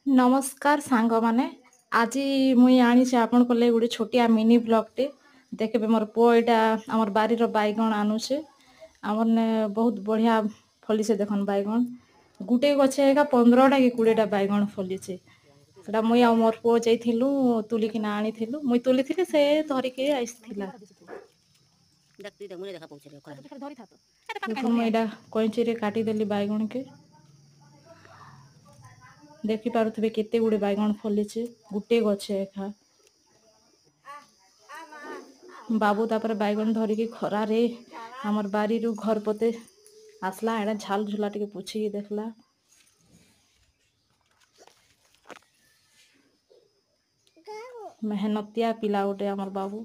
ନମସ୍କାର ସାଙ୍ଗମାନେ, ଆଜି ମୁଇଁ ଆଣିଛି ଆପଣଙ୍କ ଲାଗି ଗୋଟେ ଛୋଟିଆ ମିନି ବ୍ଲଗ୍ଟେ। ଦେଖିବେ, ମୋର ପୁଅ ଏଇଟା ଆମର ବାରିର ବାଇଗଣ ଆଣୁଛେ। ଆମର ନେ ବହୁତ ବଢ଼ିଆ ଫଳିছে। ଦେଖନ୍, ବାଇଗଣ ଗୁଟେ ଗଛେ ଏକା 15ଟା କି 20ଟା ବାଇଗଣ ଫଲିছে। ସେଟା ମୁଇଁ ଆଉ ମୋର ପୁଅ ଯାଇଥିଲୁ, ତୁଲିକିନା ଆଣିଥିଲୁ। ମୁଇଁ ତୁଲିଥିଲି, ସେ ଧରିକି ଆସିଥିଲା। ଦେଖୁନ୍, ମୁଁ ଏଇଟା କଇଁଚିରେ କାଟିଦେଲି ବାଇଗଣକେ। ଦେଖିପାରୁଥିବେ, କେତେ ଗୁଡ଼େ ବାଇଗଣ ଫଲିছে ଗୁଟେ ଗଛେ ଏକା। ବାବୁ ତାପରେ ବାଇଗଣ ଧରିକି ଖରାରେ ଆମର ବାରିରୁ ଘର ପତେ ଆସିଲା। ଏଇଟା ଝାଲ ଝୁଲା ଟିକେ ପୋଛିକି ଦେଖିଲା। ମେହନତିଆ ପିଲା ଗୋଟେ ଆମର ବାବୁ।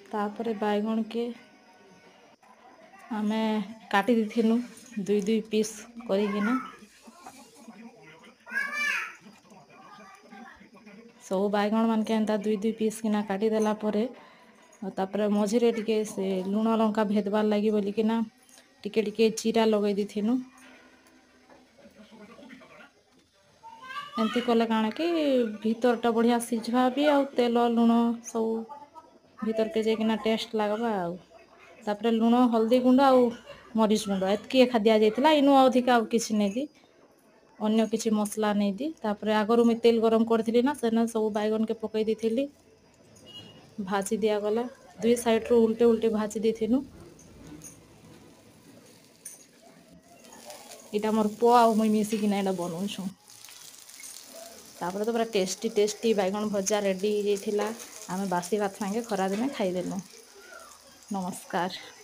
ତାପରେ ବାଇଗଣକେ ଆମେ କାଟି ଦେଇଥିଲୁ ଦୁଇ ଦୁଇ ପିସ୍ କରିକିନା। ସବୁ ବାଇଗଣ ମାନକେ ଏନ୍ତା ଦୁଇ ଦୁଇ ପିସ୍ କିନା କାଟିଦେଲା ପରେ, ତାପରେ ମଝିରେ ଟିକେ ସେ ଲୁଣ ଲଙ୍କା ଭେଦବାର୍ ଲାଗି ବୋଲିକିନା ଟିକେ ଟିକେ ଚିରା ଲଗେଇ ଦେଇଥିନୁ। ଏମିତି କଲେ କାଣା କି ଭିତରଟା ବଢ଼ିଆ ସିଝବା ବି, ଆଉ ତେଲ ଲୁଣ ସବୁ ଭିତରକେ ଯାଇକିନା ଟେଷ୍ଟ ଲାଗ୍ବା। ଆଉ ତାପରେ ଲୁଣ, ହଳଦୀ ଗୁଣ୍ଡ ଆଉ ମରିଚ ଗୁଣ୍ଡ ଏତ୍କି ଏଖା ଦିଆଯାଇଥିଲା। ଇନୁ ଅଧିକା ଆଉ କିଛି ନେଇ ଦି, ଅନ୍ୟ କିଛି ମସଲା ନେଇ ଦି। ତାପରେ ଆଗରୁ ମୁଇଁ ତେଲ ଗରମ କରିଥିଲି ନା, ସେନେ ସବୁ ବାଇଗଣକେ ପକେଇ ଦେଇଥିଲି। ଭାଜି ଦିଆଗଲା, ଦୁଇ ସାଇଡ଼ରୁ ଉଲ୍ଟେ ଉଲ୍ଟେ ଭାଜି ଦେଇଥିନୁ। ଏଇଟା ମୋର ପୁଅ ଆଉ ମୁଇଁ ମିଶିକିନା ଏଇଟା ବନଉଛୁଁ। ତାପରେ ତ ପୁରା ଟେଷ୍ଟି ଟେଷ୍ଟି ବାଇଗଣ ଭଜା ରେଡ଼ି ହେଇଯାଇଥିଲା। ଆମେ ବାସି ଭାତ ସାଙ୍ଗେ ଖରାଦିନେ ଖାଇଦେଲୁ। ନମସ୍କାର।